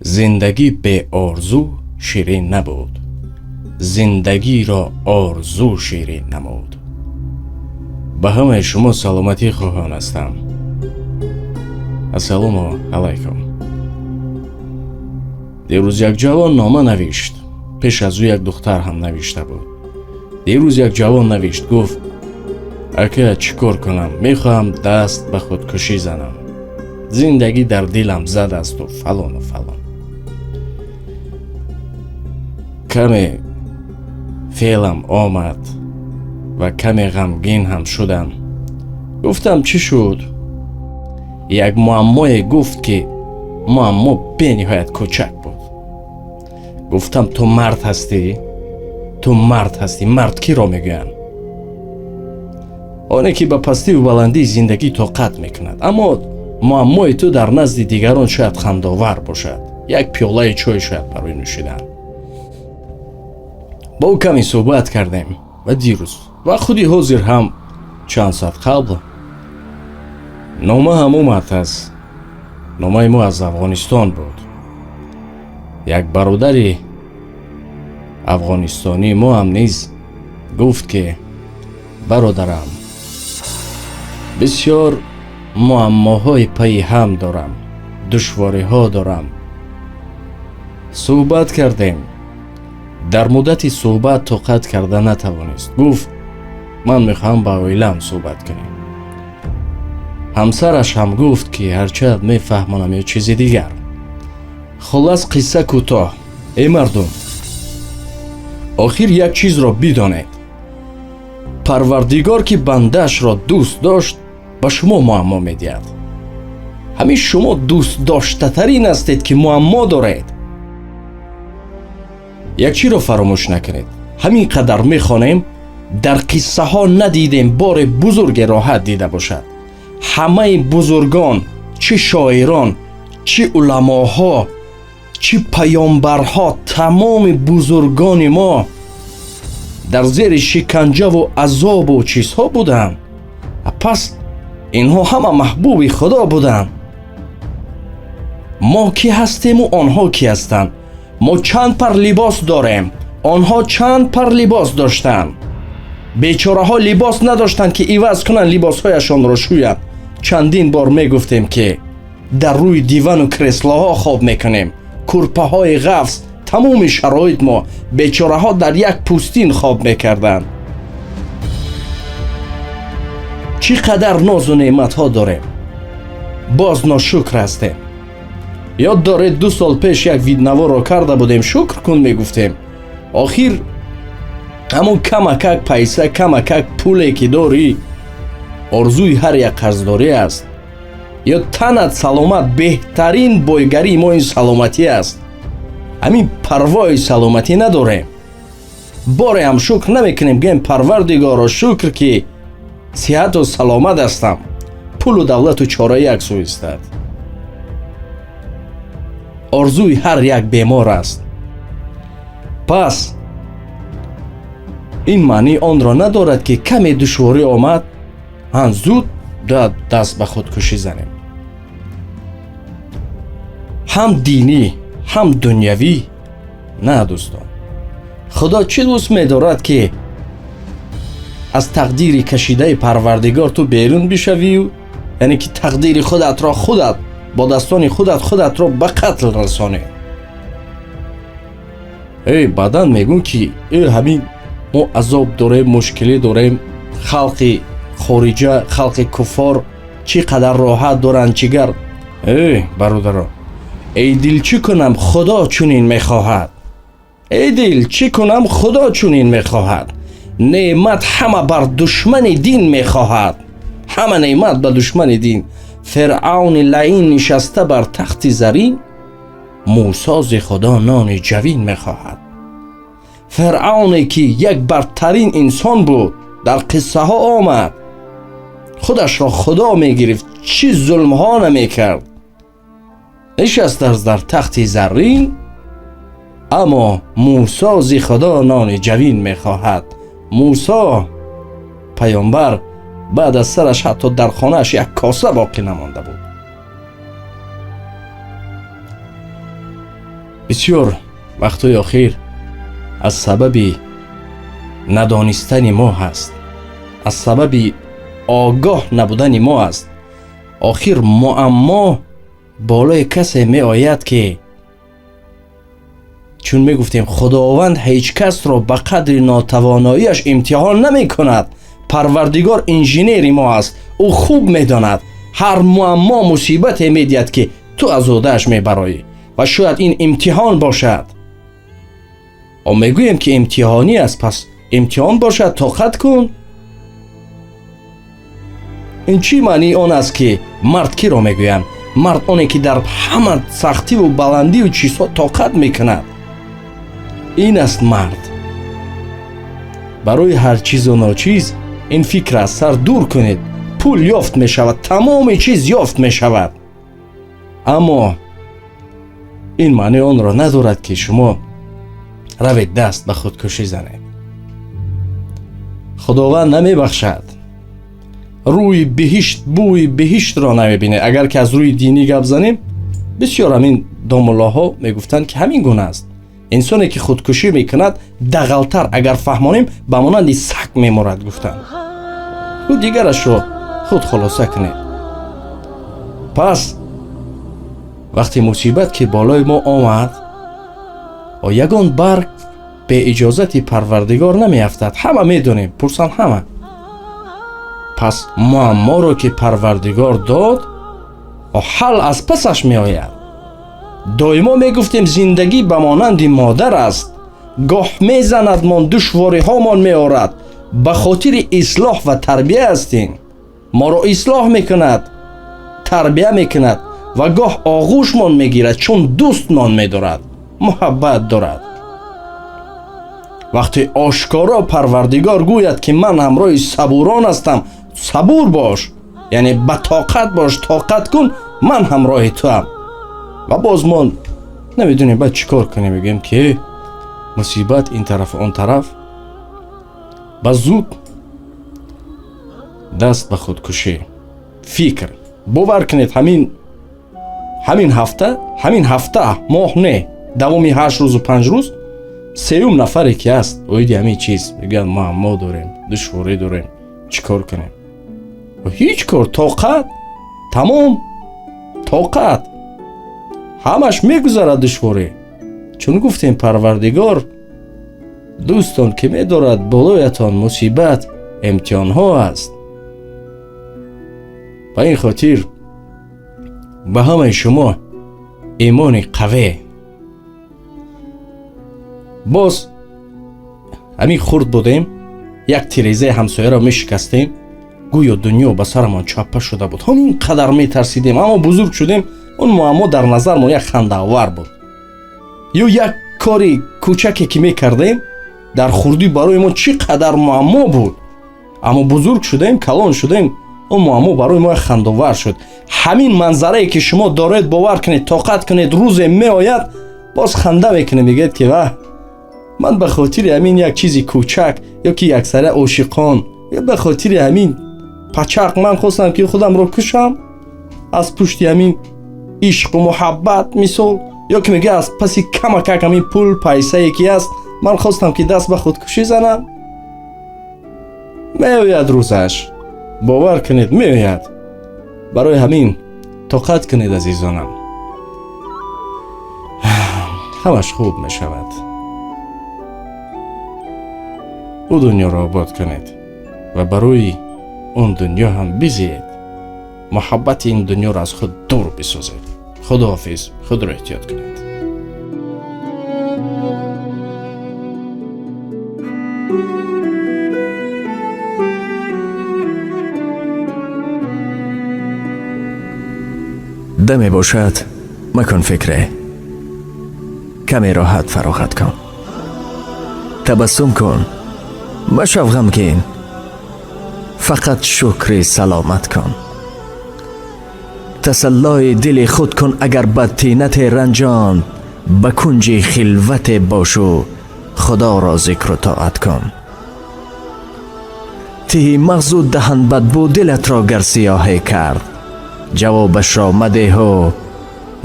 Зиндагӣ беорзу ширин набуд, зиндагиро орзу ширин намуд. Ба ҳамаи шумо саломатӣ хоҳон ҳастам. Ассалому алайкум. Дирӯз як ҷавон нома навишт. Пеш аз ӯ як духтар ҳам навишта буд. Дирӯз як ҷавон навишт, гуфт: ака, чӣ кор кунам? Мехоҳам даст ба худкушӣ занам. Зиндагӣ дар дилам задасту фалону фалон. Каме феълам омад ва каме ғамгин ҳам шудам. Гуфтам, чӣ шуд? Як муаммое гуфт, ки муаммо бениҳоят кӯчак буд. Гуфтам, ту мард ҳастӣ? Ту мард ҳастӣ? Мард киро мегӯянд? Оне ки ба пастиву баландии зиндагӣ тоқат мекунад. Аммо муаммои ту дар назди дигарон шояд хандовар бошад. Як пиёлаи чой шояд барои нӯшидан. Бо ӯ каме суҳбат кардем ва дирӯз ва худи ҳозир ҳам чанд соат қабл нома ҳам омад. Аз номаи мо аз Афғонистон буд. Як бародари афғонистонии мо ҳам низ гуфт, ки бародарам, бисёр муаммоҳои пайи ҳам дорам, душвориҳо дорам. Суҳбат кардем. Дар муддати суҳбат тоқат карда натавонист. Гуфт, ман мехоҳам ба оилаам суҳбат кунем. Ҳамсараш ҳам гуфт, ки ҳарчанд мефаҳмонам ё чизи дигар. Хуллас, қисса кӯтоҳ. Эй мардум, охир як чизро бидонед: Парвардигор, ки бандаашро дӯст дошт, ба шумо муаммо медиҳад. Ҳамин шумо дӯстдоштатарин ҳастед, ки муаммо доред. Як чиро фаромӯш накунед: ҳамин қадар мехонем, дар қиссаҳо надидем боре бузурге роҳат дида бошад. Ҳамаи бузургон, чӣ шоирон, чӣ уламоҳо, чӣ паёмбарҳо, тамоми бузургони мо дар зери шиканҷаву азобу чизҳо буданд. Пас инҳо ҳама маҳбуби Худо буданд. Мо кӣ ҳастему онҳо кӣ ҳастанд? Мо чанд пар либос дорем, онҳо чанд пар либос доштанд? Бечораҳо либос надоштанд, ки иваз кунанд, либосҳояшонро шӯянд. Чандин бор мегуфтем, ки дар рӯи дивану креслоҳо хоб мекунем, курпаҳои ғафз, тамоми шароит мо. Бечораҳо дар як пӯстин хоб мекарданд. Чӣ қадар нозу неъматҳо дорем, боз ношукр ҳастем. Ёд доред, 2 сол пеш як виднаворо карда будем, шукр кун мегуфтем. Охир ҳамон камакак пайса, камакак пуле ки дорӣ, орзуи ҳар як қарздорӣ аст. Ё танат саломат, беҳтарин бойгарии мо ин саломатӣ аст. Ҳамин парвои саломатӣ надорем. Боре ҳам шукр намекунем, гӯем: Парвардигоро, шукр, ки сиҳату саломат ҳастам. Пулу давлату чора як сӯ истад. Орзуи ҳар як бемор аст. Пас ин маънии онро надорад, ки каме душворӣ омад, ҳан зуд даст ба худкушӣ занем. Ҳам динӣ, ҳам дунявӣ. На, дӯстон, Худо чӣ дӯст медорад, ки аз тақдири кашидаи Парвардигор ту берун бишавию, яъне ки тақдири худатро худат бо дастони худат худатро ба қатл расонӣ. Эй, баъдан мегӯм, ки э, ҳамин мо азоб дорем, мушкилӣ дорем, халқи хориҷа, халқи куффор чӣ қадар роҳат доранд, чигар. Эй бародаро, эй дил, чӣ кунам, Худо чунин мехоҳад. Эй дил, чӣ кунам, Худо чунин мехоҳад. Неъмат ҳама бар душмани дин мехоҳад. Ҳама неъмат ба душмани дин. Фиръавни лаин нишаста бар тахти зарин, Мусози Худо нони ҷавин мехоҳад. Фиръавне, ки як бардтарин инсон буд, дар қиссаҳо омад, худашро Худо мегирифт, чӣ зулмҳо намекард, нишастааст дар тахти заррин, аммо Мусози Худо нони ҷавин мехоҳад. Мусо паёмбар баъд аз сараш ҳатто дар хонааш як коса боқӣ намонда буд. Бисёр вақтҳои охир аз сабаби надонистани мо ҳаст, аз сабаби огоҳ набудани мо аст. Охир муаммо болои касе меояд, ки чун мегуфтем, Худованд ҳеҷ касро ба қадри нотавоноияш имтиҳон намекунад. Парвардигор инженери мо аст, ӯ хуб медонад. Ҳар муаммо мусибате медиҳад, ки ту аз ӯҳдааш мебароӣ ва шояд ин имтиҳон бошад. О мегӯем, ки имтиҳонӣ аст, пас имтиҳон бошад, тоқат кун. Ин чӣ маънии он аст, ки мард киро мегӯянд? Мард оне, ки дар ҳама сахтиву баландиву чизҳо тоқат мекунад. Ин аст мард. Барои ҳар чизу ночиз ин фикр аз сар дур кунед. Пул ёфт мешавад, тамоми чиз ёфт мешавад, аммо ин маънии онро надорад, ки шумо равед даст ба худкушӣ занед. Худованд намебахшад. Рӯи биҳишт, бӯи биҳиштро намебинед. Агар ки аз рӯи динӣ гап занем, бисёр ҳамин домуллоҳо мегуфтанд, ки ҳамин гуна аст. Инсоне, ки худкушӣ мекунад, дағалтар агар фаҳмонем, ба монанди саг меморад, гуфтанд. Ӯ дигарашро худ хулоса кунед. Пас вақте мусибат ки болои мо омад, ягон барг беиҷозати Парвардигор намеафтад. Ҳама медонем, пурсанд ҳама. Пас муамморо ки Парвардигор дод, ҳал аз пасаш меояд. Доимо мегуфтем, зиндагӣ ба монанди модар аст. Гоҳ мезанадмон, душвориҳомон меорад, ба хотири ислоҳ ва тарбия ҳастем. Моро ислоҳ мекунад, тарбия мекунад ва гоҳ оғӯшмон мегирад, чун дӯстмон медорад, муҳаббат дорад. Вақте ошкоро Парвардигор гӯяд, ки ман ҳамроҳи сабурон ҳастам, сабур бош, яъне ба тоқат бош, тоқат кун, ман ҳамроҳи туам. Ва боз мо намедонем баъд чӣ кор кунем, мегӯем, ки мусибат ин тараф, он тараф, ба зуд даст ба худкушӣ. Фикр, бовар кунед, ҳамин ҳафта, моҳ не, давоми 8 рӯзу 5 рӯз сеюм нафаре, ки аст, оиди ҳамин чиз мегӯянд: муаммо дорем, душворӣ дорем, чӣ кор кунем? Ҳеҷ кор, тоқат, тамом, тоқат, ҳамаш мегузарад душворӣ. Чун гуфтем, Парвардигор дӯстон ки медорад, болоятон мусибат, имтиҳонҳо аст. Ба ин хотир ба ҳамаи шумо имони қавӣ. Боз ҳамин хурд будем, як тирезаи ҳамсояро мешикастем, гӯё дунё ба сарамон чаппа шуда буд, ҳамин қадар метарсидем. Аммо бузург шудем, он муаммо дар назармон як хандаовар буд. Ё як кори кӯчаке, ки мекардем дар хурдӣ, барои мо чӣ қадар муаммо буд, аммо бузург шудем, калон шудем, он муаммо барои мо як хандовар шуд. Ҳамин манзарае, ки шумо доред, бовар кунед, тоқат кунед, рӯзе меояд, боз ханда мекунед, мегӯед, ки ваҳ, ман ба хотири ҳамин як чизи кӯчак, ё ки яксара ошиқон, ё ба хотири ҳамин пачақ ман хостам, ки худамро кушам, аз пушти ҳамин ишқу муҳаббат, мисол, ё ки мегӯяд, аз паси камакак ҳамин пул пайсае, ки аст, ман хостам, ки даст ба худкушӣ занам. Меояд рӯзаш, бовар кунед, меояд. Барои ҳамин тоқат кунед, азизонам, ҳамаш хуб мешавад. Ӯ дунёро обод кунед ва барои он дунё ҳам бизиед. Муҳаббати ин дунёро аз худ дур бисозед. Худоҳофиз, худро эҳтиёт кунед. Даме бошад, макун фикре, каме роҳат фароғат кун, табассум кун, машав ғамгин, фақат шукри саломат кун. Тасаллои дили худ кун, агар бадтинате ранҷонд, ба кунҷи хилвате бошу, Худоро зикру тоат кун. Тиҳи мағзу даҳанбадбу дилатро гар сиёҳе кард, ҷавобашро мадеҳу.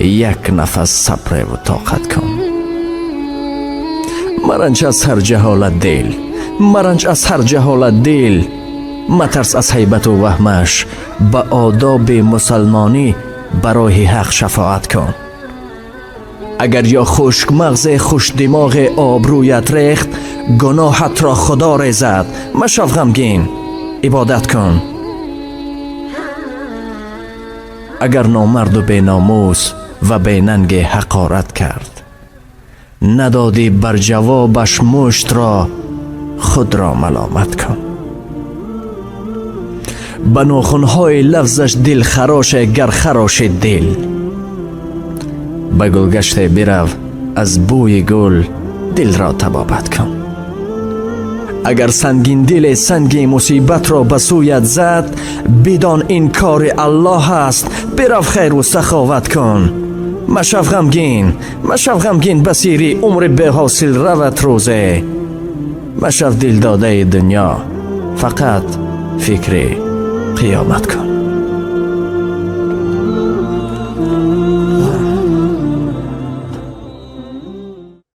Як нафас сабреву тоқат кун. Маранҷ аз ҳар ҷаҳолат дил, маранҷ аз ҳар ҷаҳолат дил, матарс аз ҳайбату ваҳмаш, ба одоби мусалмонӣ ба роҳи ҳақ шафоат кун. Агар ё хушкмағзе хушдимоғе обрӯят рехт, гуноҳатро Худо резад, машав ғамгин, ибодат кун. Агар номарду беномус ва бенанге ҳақорат кард, надодӣ бар ҷавобаш муштро, худро маломат кун. Ба нохунҳои лафзаш дилхароше гар харошид дил, ба гулгаште бирав, аз бӯи гул дилро табобат кун. Агар сангиндиле санги мусибатро ба сӯят зад, бидон ин кори Аллоҳ аст, бирав хайру саховат кун. Машав ғамгин, машав ғамгин, басири умри беҳосил равад рӯзе. Машав дилдодаи дунё, фақат фикри қиёмат кун.